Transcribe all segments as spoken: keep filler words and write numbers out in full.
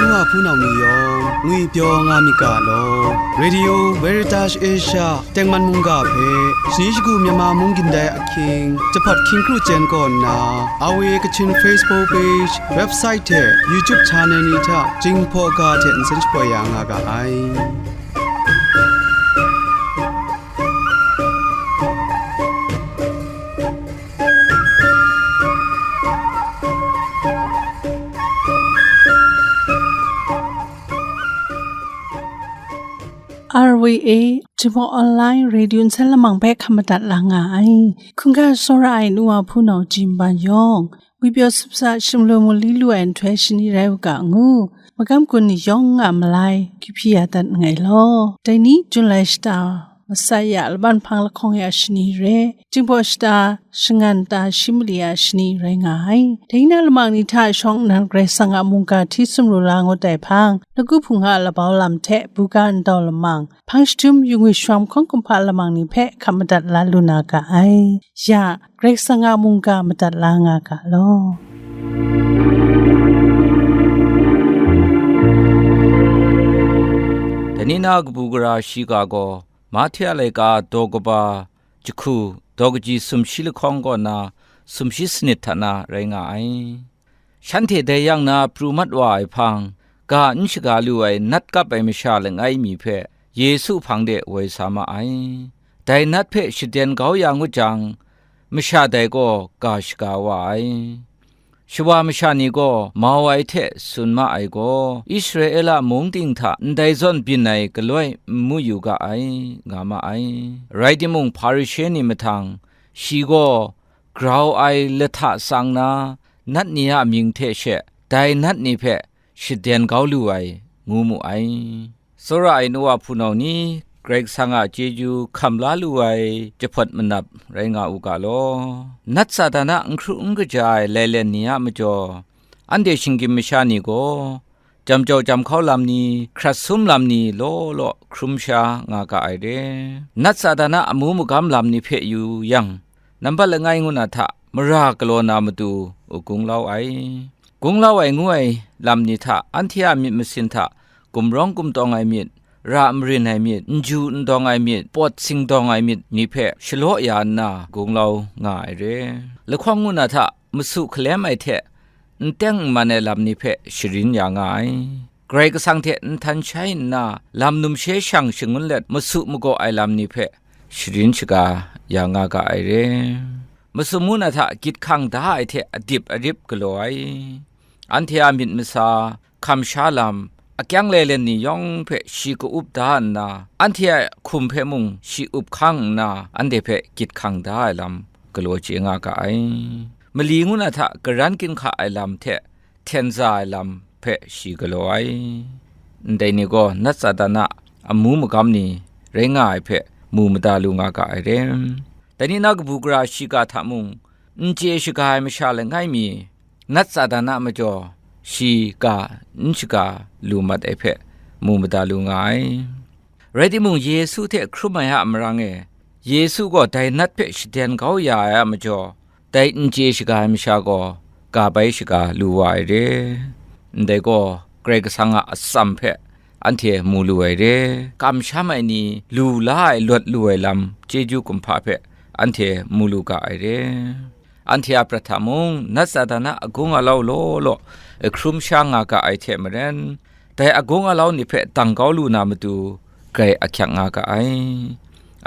Wa hpunau ni yawng ngwipyaw nga myit ga law. Radio Veritas Asia tengman mungga hpe shani shagu Myanmar mung gindai ahkying, jahpawt hkying kru chyen kaw nna, R V A Kachin Facebook page, website hte YouTube channel ni hta Jinghpaw ga hte nsen shapoi ya nga ga ai. R V A Jingmawk Online Radio nsen lamang hpe hkam madat la nga ai. Hkungga tsawra ai nu wa hpunau Jin Ban yawng, ngwipyaw sumsa sumlu mu li lu ai nhtoi shani rai u ga ngu, magam gun ni yawng a malai, kyu hpyi ya dat nngai law. Dai ni Jun lai shata, masai ya laban hpang lahkawng ya shani re, Jinghpaw shata, shangan ta shi mali ya shani rai nga ai. Dai na lamang ni hta shawng nnan Karai Kasang a mungga hti sumru la ngut ai hpang, lagu hpung a labau lam hte buga ndau lamang, hpang jahtum yu ngwi shawm hkawng kumhpa lamang ni hpe hkam madat la lu na ga ai. Ya, Karai Kasang a mungga madat la nga ga law. Dai ni na kabu gara shiga gaw, Mahte a laika daw kaba jahku, daw kaji sumshi lahkawng kaw na sumshi sanit hta na rai nga ai. Shanhte dai yang na pru mat wa ai hpang, ga n shaga lu ai nat kap ai masha langai mi hpe Yesu hpang de woi sa ma ai. Dai nat hpe shaden kau ya ngut jang, masha dai gaw ga shaga wa ai. Shawa masha ni gaw mau ai hte tsun ma ai gaw, Israela mung ting hta ndai zawn byin ai galoi n mu yu ga ai, nga ma ai. Rai timung, Hparishe ni mahtang, shi gaw grau ai lahta tsang na, nat ni a mying hte she dai nat ni hpe shaden kau lu ai, ngu mu ai. Tsawra ai nu wa hpunau ni, Karai Kasang a chyeju hkam la lu ai jahpawt manap rai nga u ga law. Nat Satan a n hkru n kaja ai lailen ni a majaw, anhte shinggyim masha ni gaw, jam jau jam hkau lam ni, hkrat sum lam ni law law hkrum sha nga ga ai re. Nat Satan a amu magam lam ni hpe yu yang, nambat langai ngu na hta mara galaw na matu gunglau ai. Gunglau ai ngu ai lam ni hta anhte a myit masin hta gumrawng gumtawng ai myit, ra marin ai myit, nju ndawng ai myit, pawt singdawng ai myit ni hpe shalaw ya nna gunglau nga ai re. Lahkawng ngu na hta masu hkalem ai hte n teng n man ai lam ni hpe sharin ya nga ai. Karai Kasang hte nhtan shai nna, lam numshe shang shangun let masu magaw ai lam ni hpe sharin shaga ya nga ga ai re. Masum ngu na hta gyit hkang da ai hte adip arip galaw ai. Anhte a myit masa, hkamsha lam, akyang lailen ni yawng hpe shi ka-up da nna, anhte a hkum hpe mung shi up hkang nna, anhte hpe gyit hkang da ai lam galaw chye nga ga ai. Mali ngu na hta karan ginhka ai lam hte hten za ai lam hpe shi galaw ai. Ndai ni gaw nat Satan a amu magam ni rai nga ai hpe mu mada lu nga ga ai re. Dai ni na kabu gara shiga hta mung, n chye shaga ai masha langai mi, nat Satan a majaw shi ga n shaga lu mat ai hpe mu mada lu nga ai. Rai timung, Yesu hte hkrum ai a marang e, Yesu gaw dai nat hpe shaden kau ya ai a majaw, dai n chye shaga ai masha gaw ga bai shaga lu wa ai re. Ndai gaw, Karai Kasang a atsam hpe anhte mu lu ai re. Kamsham ai ni, lu la ai, lawt lu ai lam, chyeju kumhpa hpe anhte mu lu ga ai re. Anhte a prat hta mung, nat Satan a agung alau law law hkrum sha nga ga ai hte maren, dai agung alau ni hpe dang kau lu na matu, grai ahkyak nga ga ai.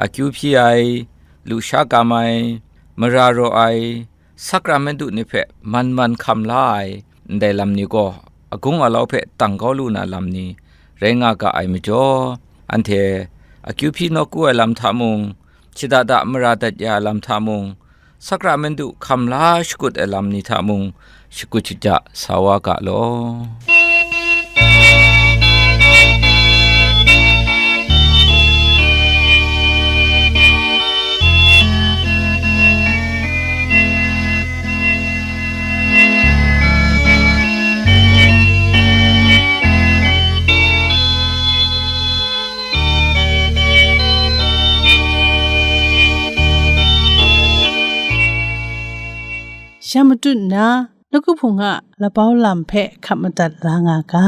Akyu hpyi ai, lusha kam ai, mara raw ai, sakramentu ni hpe man man hkam la ai, ndai lam ni gaw agung alau hpe dang kau lu na lam ni rai nga ga ai majaw, anhte akyu hpyi nawku ai lam hta mung, shada da mara dat ya ai lam hta mung, sakramentu hkam la shakut ai lam ni hta mung, shakut shaja sa wa ga law. Ya matut nna, Nawku Hpung a labau lam hpe hkap madat la nga ga.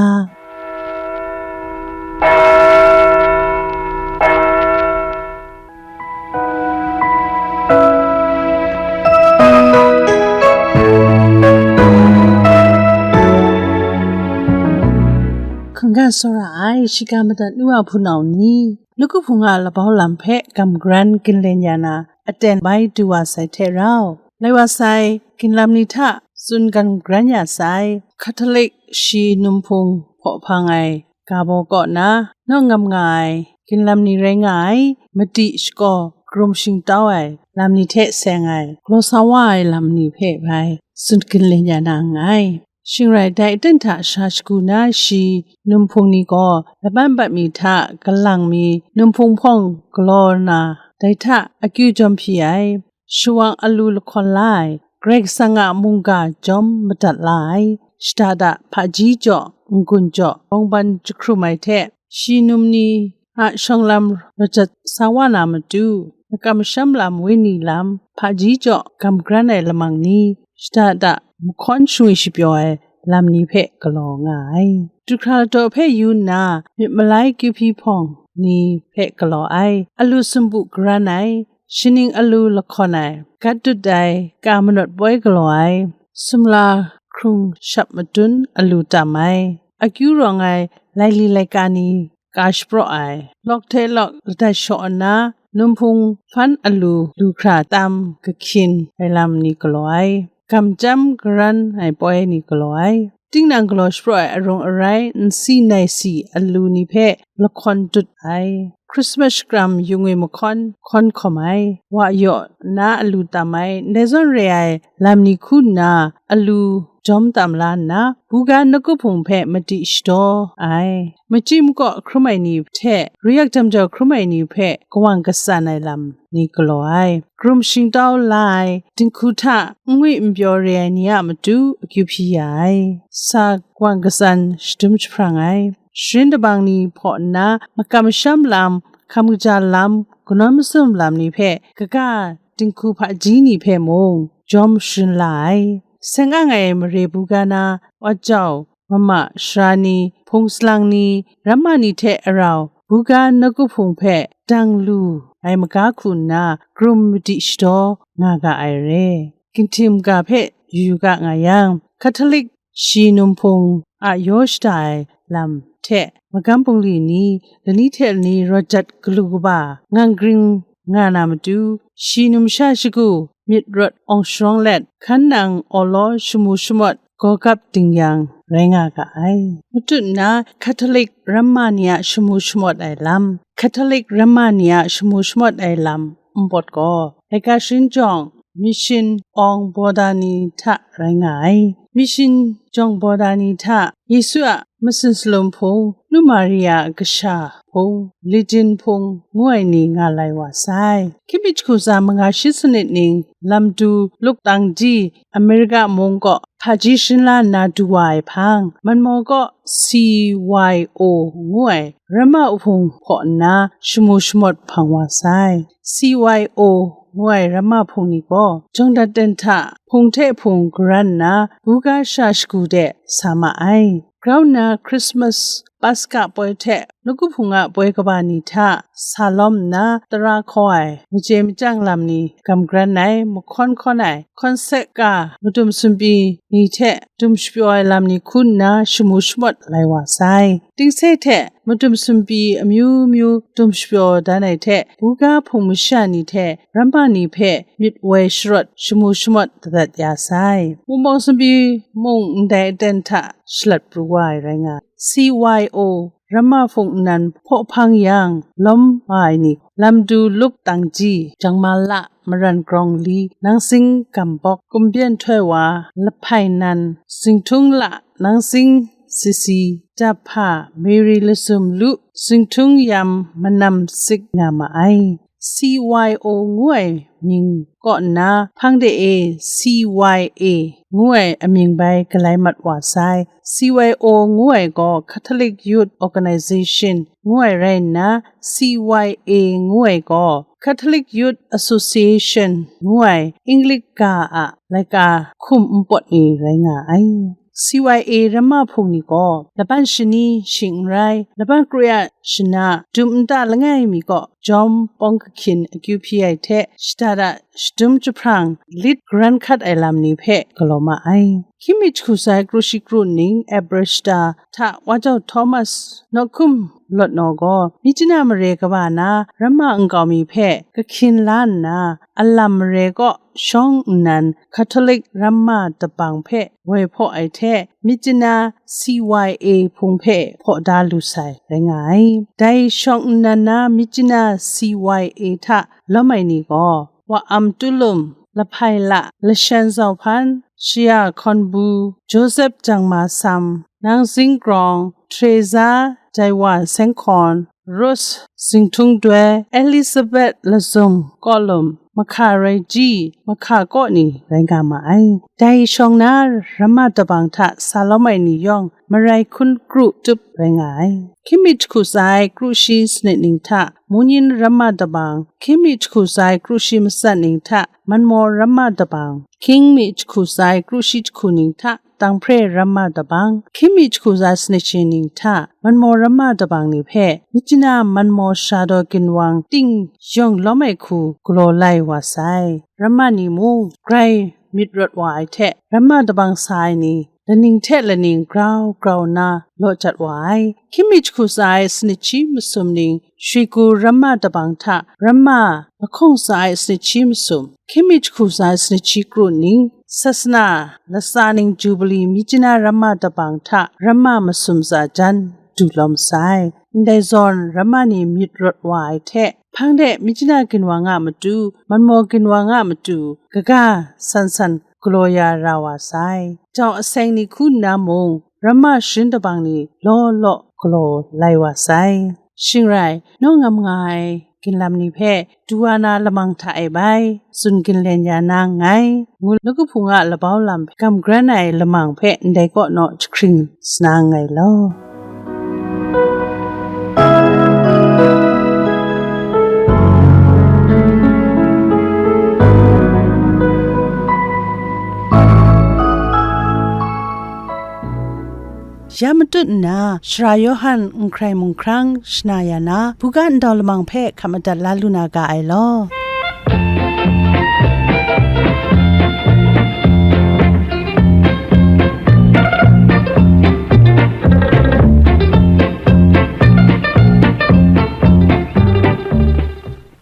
Hkungga tsawra ai shiga madat nu a hpunau ni, Nawku Hpung a labau lam hpe gam garan ginlen ya na, aten bai du wa sai hte rau, lai wa sai ginlam ni hta tsun gam garan ya sai, Catholic shi num hpung hpaw hpang ai ga baw kaw na, nawng ngam nga ai ginlam ni rai nga ai, madi shakaw karum shingtau ai lam ni hte seng ai, galaw sa wa ai lam ni hpe bai tsun ginlen ya na nngai. Shing rai, dai aten hta sha shagu na shi num hpung ni gaw laban bat mi hta galang mi num hpung hpawng galaw na, dai hta akyu jawm hpyi ai, shawang alu lahkawn la ai, Karai Kasang a mungga jawm madat la ai, shada da hpaji jaw, n-gun jaw, bawngban jahkrum ai hte, shi num ni a shawng lam rajat sa wa na matu, makam masham lam, wenyi lam, hpaji jaw gam garan ai lamang ni, shada da mahkawn shangwi shapyaw ai lam ni hpe galaw nga ai. Du hkra ladaw hpe yu nna, myit malai kyu hpyi hpawng ni hpe galaw ai, alu sumpu garan ai, shaning alu lahkawn ai, gat dut ai, ka manawt poi galaw ai, sumla hkrung shap madun alu tam ai, akyu rawng ai laili laika ni ka shapraw ai, lawk hte lawk ladat shaw nna, num hpung hpan alu lu hkra tam kahkyin ai lam ni galaw ai, gam chyam garan ai poi ni galaw ai, tingnang galaw shapraw ai arung arai, nsi nai si alu ni hpe lahkawn dut ai, Christmas shakram yu ngwi mahkawn hkawn hkawm ai, wa yaw na alu tam ai, ndai zawn re ai lam ni hku nna alu jawm tam la nna, buga nawku hpung hpe madi shadaw ai, machyi makaw hkrum ai ni hte, ruyak jam jau hkrum ai ni hpe kawan katsan ai lam ni galaw ai, karum shingtau la ai, dinghku hta n ngwi n pyaw re ai ni a matu akyu hpyi ya ai, sa kawan katsan shadum jahprang ai, sharin dabang ni hpaw nna makam masham lam, hkam kaja lam, kanawn masum lam ni hpe kaga dinghku hpaji ni hpe mung jawm sharin la ai, seng ang ai mare buga na, wa jau, mama, sara ni, hpung salang ni, ramma ni hte arau, buga nawku hpung hpe dang lu ai maga hku nna, karum madi shadaw nga ga ai re. Ginhtim ga hpe yu yu ga nga yang, Catholic shi num hpung a yaw shada ai lam hte magam bungli ni, lani hte lani rawt jat galu kaba ngang gring nga na matu, shi numsha shagu myit rawt awng sharawng let, hkan nang awlaw shamu shamawt, gawgap dingyang rai nga ga ai. Matut nna, Catholic ramma ni a shamu shamawt ai lam, Catholic ramma ni a shamu shamawt ai lam npawt gaw, laika sharin jawng, Mission awng bawda ni hta rai nga ai. Mission jawng bawda ni hta Yesu a masin salum hpung, Nu Maria kasha hpung, Legion hpung ngu ai ni nga lai wa sai. Hkying mi jahku tsa manga shi sanit ning, lam du luk tang di, Amerika mung kaw hpaji sharin la nna du wa ai hpang, Manmaw kaw C Y O ngu ai ramma uhpung hpaw nna shamu shamawt hpang wa sai. C Y O ngu ai ramma hpung ni gaw, jawng dat ten hta hpung hte hpung garan nna, buga sha shagu de sa ma ai. Grau nna Christmas, Paska poi hte nawku hpung a poi kaba ni hta sa lawm nna, tara hkaw ai, maje machyang lam ni gam garan ai, mahkawn hkawn ai, hkawn sek ka, madum sumpi ni hte dum shapyaw ai lam ni hku nna shamu shamawt lai wa sai. Tingse hte madum sumpi amyu myu dum shapyaw dan ai hte, buga hpung masha ni hte ramma ni hpe myit woi sharawt shamu shamawt dat ya sai. Wunpawng sumpi mung ndai aten hta shalat pru wa ai rai nga ai. C Y O ramma hpung nnan hpaw hpang yang lawm wa ai ni, lam du luk tang ji, jangma la, maran grawng li, nangsing gambawk, kumbyen htoi wa, lahpai nan, singhtung la, nangsing sisi, jahpa, miri lasum lu, singhtung yam, manam sik nga ma ai. C Y O ngu ai mying kaw nna, hpang de e C Y A ngu ai amying bai galai mat wa sai. C Y O ngu ai gaw Catholic Youth Organization ngu ai rai nna, C Y A ngu ai gaw Catholic Youth Association ngu ai English ga a laika hkum npawt ni rai nga ai. C Y A ramma hpung ni gaw, laban shani shing n rai, laban kru ya shana dum nta langai mi kaw jawm pawng kahkyin akyu hpyi ai hte, shada da shadum jahprang lit garan hkat ai lam ni hpe galaw ma ai. Hkying mi jahku sai kru shi kru ning April shata hta Wa Jau Thomas nawk hkum lawt naw gaw, Myitkyina mare kaba na ramma nkau mi hpe kahkyin la nna, alam mare kaw shawng nnan Catholic ramma dabang hpe woi hpaw ai hte, Myitkyina C Y A hpung hpe hpaw da lu sai rai nga ai. Dai shawng nnan na Myitkyina C Y A hta lawm ai ni gaw, Wa Am Tulum, Lahpai La, Lashan Zau Hpan, Shaya Hkawn Bu, Joseph Jang Ma Sam, Nang Zing Grawng, Teresa Jaiwa Seng Hkawn, Rose Zing Htung Doi, Elizabeth Lazum Kawlum, Mahka Rai Ji, Mahka Kaw ni rai nga ma ai. Dai shawng na ramma dabang hta sa lawm ai ni yawng, Marai Hkun Kru Tup rai nga ai. Hkying mi jahku sai kru shi sanit ning hta Munyin ramma dabang, hkying mi jahku sai kru shi matsat ning hta Manmaw ramma dabang, hkying mi jahku sai kru shi jahku ning hta Tanghpre ramma dabang, hkying mi jahku sai sanit shi ning hta Manmaw ramma dabang ni hpe Myitkyina Manmaw Shadaw Ginwang ting yawng lawm ai hku galaw lai wa sai. Ramma ni mung grai myit rawt wa ai hte, ramma dabang sa ai ni laning hte laning grau grau nna law jat wa ai. Hkying mi jahku sai sanit shi masum ning Shwigu ramma dabang hta ramma lahkawng sa ai sanit shi masum, hkying mi jahku sai sanit shi kru ning Sasana latsa ning Jubili Myitkyina ramma dabang hta ramma masum tsa jan du lawm sai. Ndai zawn ramma ni myit rawt wa ai hte, hpang de Myitkyina ginwang a matu, Manmaw ginwang a matu, kaga san san galaw ya ra wa sai. Jau aseng ni hku nna mung, ramma sharin dabang ni law law galaw lai wa sai. Shing rai, naw ngam nga ai ginlam ni hpe du wa na lamang hta e bai tsun ginlen ya na nngai, ngu na kahpung a labau lam hpe gam gran ai lamang hpe ndai kaw naw jahkring sa na nngai law. Ya matut nna, Sara Yawhan n hkrai mung hkrang shana ya na, buga ndau lamang hpe hkap madat la lu na ga ai law.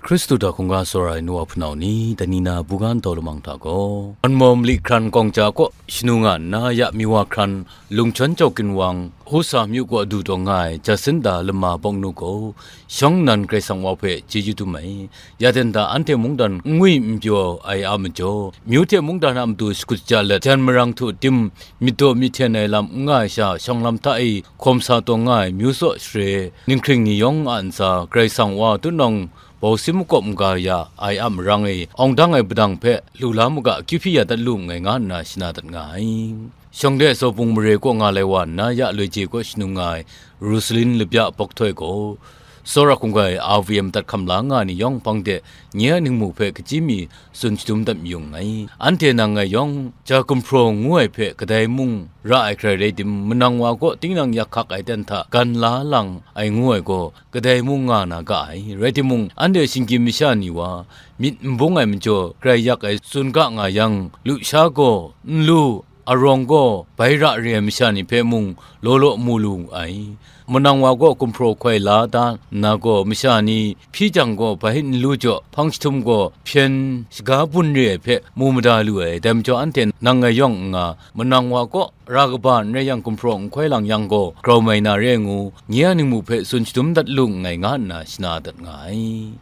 Hkristu hta hkungga tsawra ai nu wa hpunau ni, dai ni na buga ndau lamang hta gaw, Manmaw mali hkran kawng ja kaw shanu nga nna, ya mi wa hkran Lungchawn Jau Ginwang, Husa myu kaw du taw nga ai Jasinda Lama Bawng Nu gaw, shawng nnan Karai Kasang Wa hpe chyeju dum ai. Ya ten hta anhte mungdan n ngwi n pyaw ai a majaw, myu hte mungdan a matu shakut ja let, jan marang htu tim myit daw myit hten ai lam n nga ai sha, shawng lam hta e hkawm sa taw nga ai myu tsaw share, ninghkring ni yawng a ntsa, Karai Kasang Wa tutnawng bau sim makawp n ga ya ai a marang e, awng dang ai padang hpe lu la mu ga, akyu hpyi ya dat lu nngai nga nna shana dat nga ai. Shawng de Zawpung mare kaw nga lai wa nna, ya loi je kaw shanu nga ai Rosalin Labya Bawk Htoi gaw, tsawra hkungga e R V M dat hkam la nga ai ni yawng hpang de, nye a ningmu hpe kaji mi tsun shadum dat mayu nngai. Anhte nang ngai yawng, ja gumhpraw ngu ai hpe kadai mung ra ai hkrai rai tim, manang wa kaw tinang yak hkak ai ten hta gan la lang ai ngu ai gaw, kadai mung nga na ga ai. Rai timung, anhte shinggyim masha ni wa, myit n bung ai majaw, grai yak ai tsun ga nga yang, lusha gaw, nlu, arawng gaw bai ra re ai masha ni hpe mung law law mu lu ai. Manang wa gaw gumhpraw hkoi la da nna gaw, masha ni hpyi jang gaw bai nlu jaw, hpang jahtum gaw hpyen shaga bun re ai hpe mu mada lu ai. Dai majaw, anhte nang ngai yawng n nga, manang wa kaw ra kaba n rai yang, gumhpraw n hkoi lang yang gaw, grau mai na re ai ngu, nye a ningmu hpe tsun shadum dat lu nngai nga nna shana dat nga ai.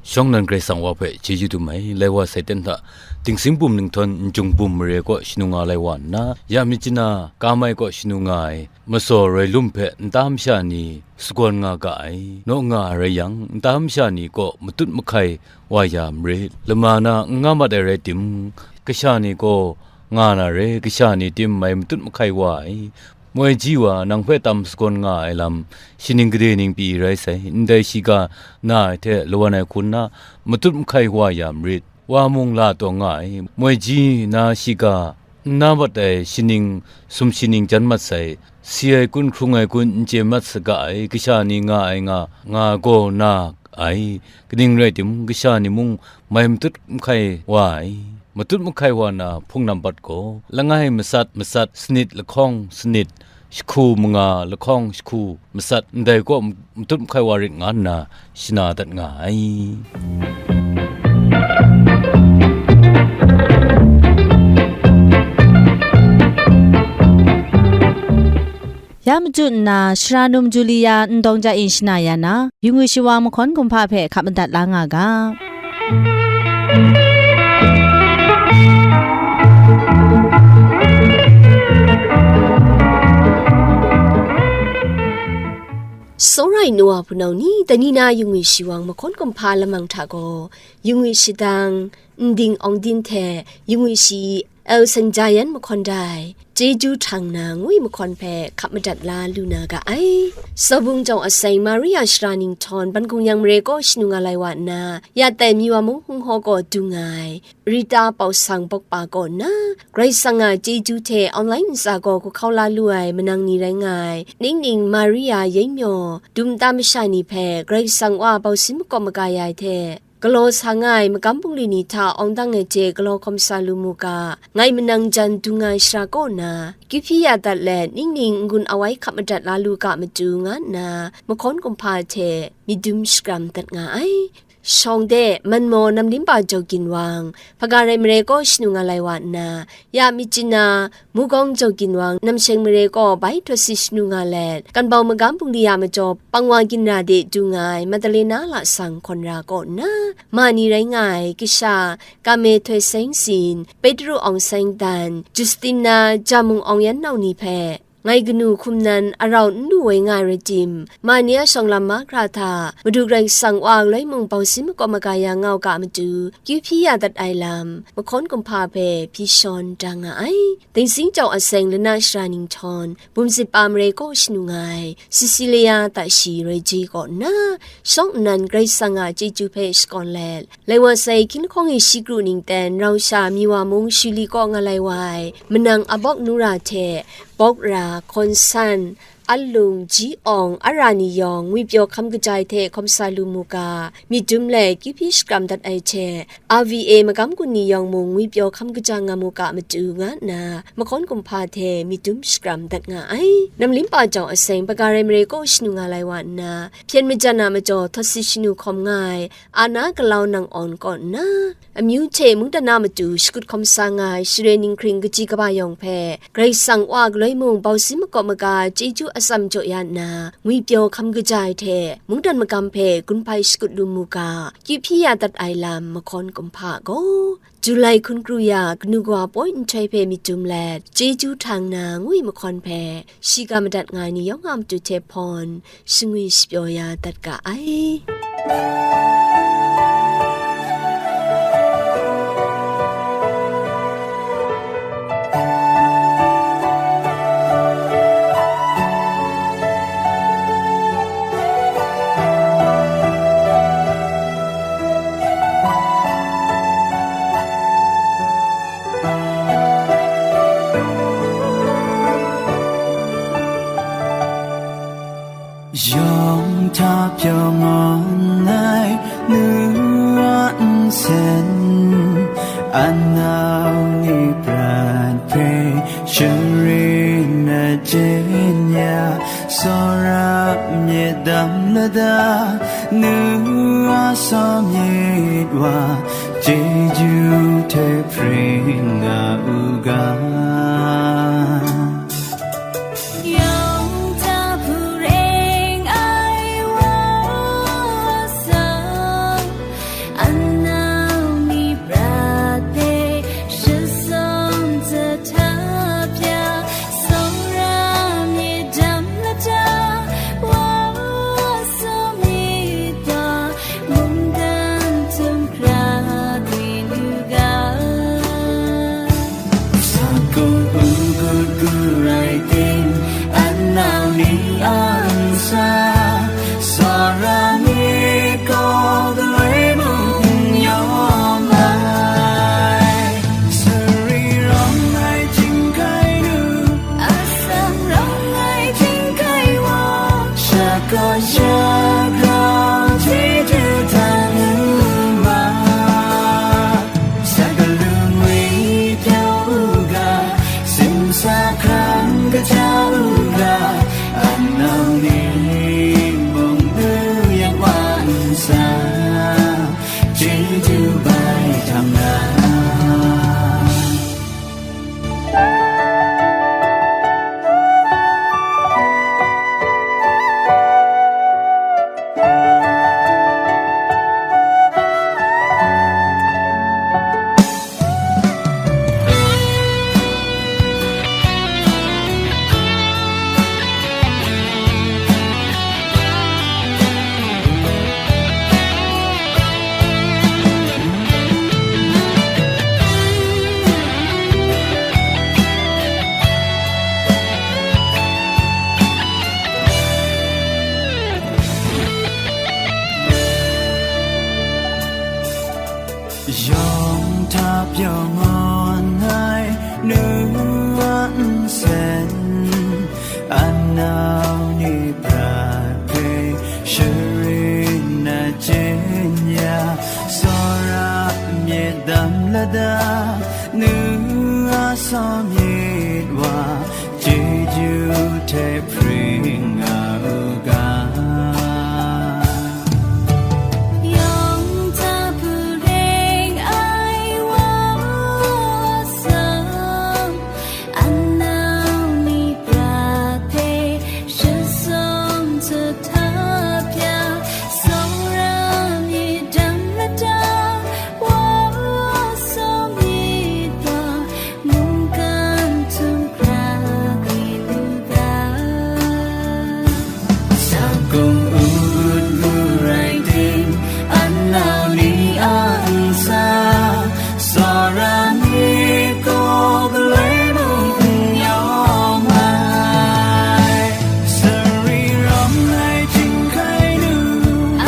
Shawng nnan Karai Kasang Wa hpe chyeju dum ai, lai wa sai ten hta, Dingsing Bum Ninghtawng N Chyung Bum mare kaw shanu nga lai wa nna, ya myit chana Kamai kaw shanu nga ai, Masaw Roi Lum hpe nta masha ni sagawn nga ga ai, naw nga ai rai yang, nta masha ni kaw matut mahkai wa ya marit. Lama na n nga mat ai rai tim, kasha ni gaw nga na re, kasha ni tim mai matut mahkai wa ai. Moi ji wa, nang hpe tam sagawn nga ai lam, shaning gade ning pyi rai sai, ndai shiga na ai hte lawan ai hku nna, matut mahkai wa ya marit. Wa mung la taw nga ai, moi ji na shiga, n na mat ai shaning, sum shaning jan mat sai, si ai kun, hkrung ai kun, n chye mat saga ai, kasha ni nga ai nga, nga gaw na ai, kaning rai tim, kasha ni mung mai matut mahkai wa ai, matut mahkai wa na hpung nambat gaw, langai matsat matsat, sanit lahkawng sanit, jahku manga lahkawng jahku matsat, ndai kaw matut mahkai wa rit nga nna shana dat nga ai. Ya matu nna, Shara Num Julia Ndawng Ja E shana ya na, yu ngwi shawa mahkawn kumhpa hpe hkap madat la nga ga. Tsawra ai nu wa hpunau ni, dai ni na yu ngwi shawa mahkawn kumhpa lamang hta gaw, yu ngwi shadang, Nding Awng Din hte yu ngwi shi L Seng Ja Yan mahkawn dai, Chyeju Htang Na ngwi mahkawn hpe hkap madat la lu na ga ai. Sawbung Jau Aseng Maria Shara Ninghtawng Ban Hkung Yang mare kaw shanu nga lai wa nna, ya tai mi wa mung hung haw kaw dung ai, Rita Pau Sang Bawkpa kaw nna, Karai Kasang a chyeju hte online ntsa gaw hkau la lu ai manang ni rai nga ai, ning ning Maria Yengmyaw, dum nta masha ni hpe Karai Kasang Wa bausin makawp magaya ai hte, galaw sa nga ai magam bungli ni hta awng dang ai hte galaw hkawm sa lu mu ga, ngai manang jan dung ai shara kaw na, kyu hpyi ya dat let, ning ning n-gun awai hkap madat la lu ga matu, nga nna mahkawn kumhpa hte myit dum shakram dat nga ai. Shawng de, Manmaw Namlimpa Jaw Ginwang, Hpaga Rai mare kaw shanu nga lai wa nna, ya myit chana, Mugawng Jaw Ginwang, Namsheng mare kaw bai htaw si shanu nga let, Kanbau magam bungli ya majaw, Pangwa Ginra de dung ai Madalena Lasang Hkawn Ra kaw nna, ma ni rai nga ai kasha, Kame Htoi Seng Sin, Petru Awng Seng Dan, Justina, Jamung Awng Yan nau ni hpe, ngai kanu hkum nan arau n lu woi nga ai rai tim, ma ni a shawng lam mahkra hta, Madu Karai Kasang Wa galoi mung bausin makawp magaya nga u ga matu, kyu hpyi ya dat ai lam, mahkawn kumhpa hpe hpyi shawn da nga ai. Dingsing Jau Aseng Lana Shara Ninghtawng, Bumzit Pa mare kaw shanu nga ai, Cecilia Tashi Rai Je kaw nna, shawng nnan Karai Kasang a chyeju hpe shakawn let, lai wa sai hkying lahkawng e shi kru ning ten rau sha mi wa mung Shuli kaw nga lai wa ai, manang Abawk Nura hte, Bawk Ra, Hkawn San, Alung, Ji Awng, Ara ni yawng, ngwipyaw hkam kaja ai hte hkawm sa lu mu ga, myit dum let kyu hpyi shakram dat ai hte, R V A magam gun ni yawng mung ngwipyaw hkam kaja nga mu ga matu, nga nna mahkawn kumhpa hte myit dum shakram dat nga ai. Namlimpa Jau Aseng Hpaga Rai mare kaw shanu nga lai wa nna, hpyen majan a majaw htaw si shanu hkawm nga ai, Ana Galau Nang Awn kaw nna, amyu hte mungdan a matu shakut hkawm sa nga ai Share Ninghkring kaji kaba yawng hpe, Karai Kasang Wa galoi mung bausin makawp maga chyeju atsam jaw ya nna, ngwipyaw hkam kaja ai hte mungdan magam hpe gun hpai shakut lu mu ga, kyu hpyi ya dat ai lam mahkawn kumhpa gaw, Julai hkun kru ya kanu kawa poi nhtoi hpe myit dum let, Chyeju Htang Na ngwi mahkawn hpe shiga madat nga ai ni yawng a matu hte hpawn, shangwi shapyaw ya dat ga ai. Yawng hta pyaw ngawn ai nu a nsen, a nau ni prat hpe sharin na jen ya, tsawra myit dam lada, nu a sa myit wa, chyeju hte pring nga u ga. Yawng hta hpu ring ai wa sa, Yawng ngawn ai nu a nsen, a nau ni prat hpe sharin na chyen ya, tsawra myit dam lada, nu a saw myit wa, chyeju hte hpring nga u ga. Yawng hta hpu ring ai wa a sam, a nau ni pra hpe shasawng jahta bya, tsawra myit dam mada, wa a saw myit wa, mungkan htum hkra grin u ga. Sakung u-ut u rai tim, a nau ni a ntsa, tsawra myit gaw galoi mung n yawm ai. Sari rawng ai chyinghkai nu,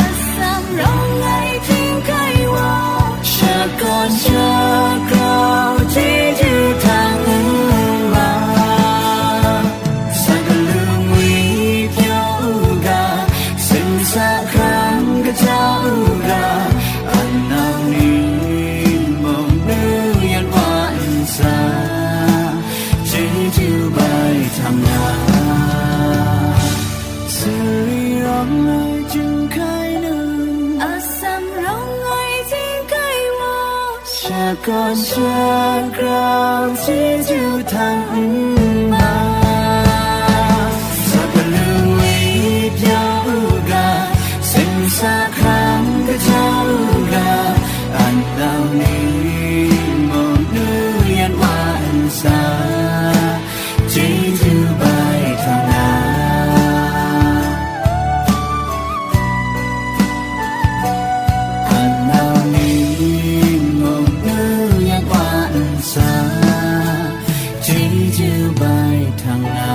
atsam rawng ai chyinghkai wa, shakawn shagrau chyeju htang n ma, sa galung ngwi pyaw u ga, seng sa hkrang kaja u ga, a nau ni mung nu yan wa ntsa, chyeju bai htang na. Sari rawng ai chyinghkai nu, atsam rawng ai chyinghkai wa, shakawn shagrau chyeju htang n ma, sa galung ngwi pyaw u ga, seng sa hkrang kaja u ga, a nau ni mung nu yan wa ntsa, chyeju bai htang na. A nau ni mung nu yan wa ntsa, chyeju bai htang na.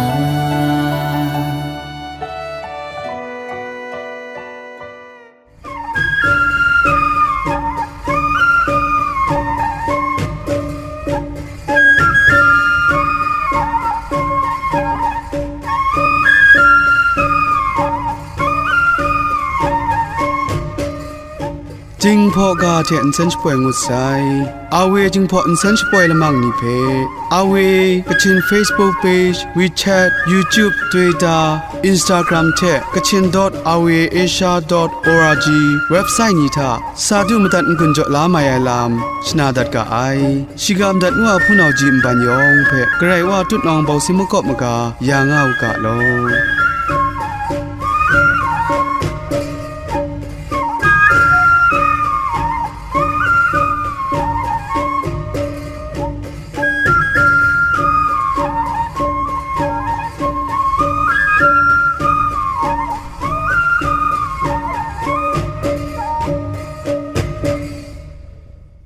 Jinghpaw ga hte nsen shapoi ngut sai. Awe Jinghpaw nsen shapoi lamang ni hpe, Awe Kachin Facebook page, WeChat, YouTube, Twitter, Instagram hte Kachin dot awe asia dot org website ni hta sa du madat n-gun jaw la mai ai lam shana dat ga ai. Shiga madat ngu a hpunau ji nban yawng hpe Karai Wa tutnawng bawsi makawp maga ya nga u ga law.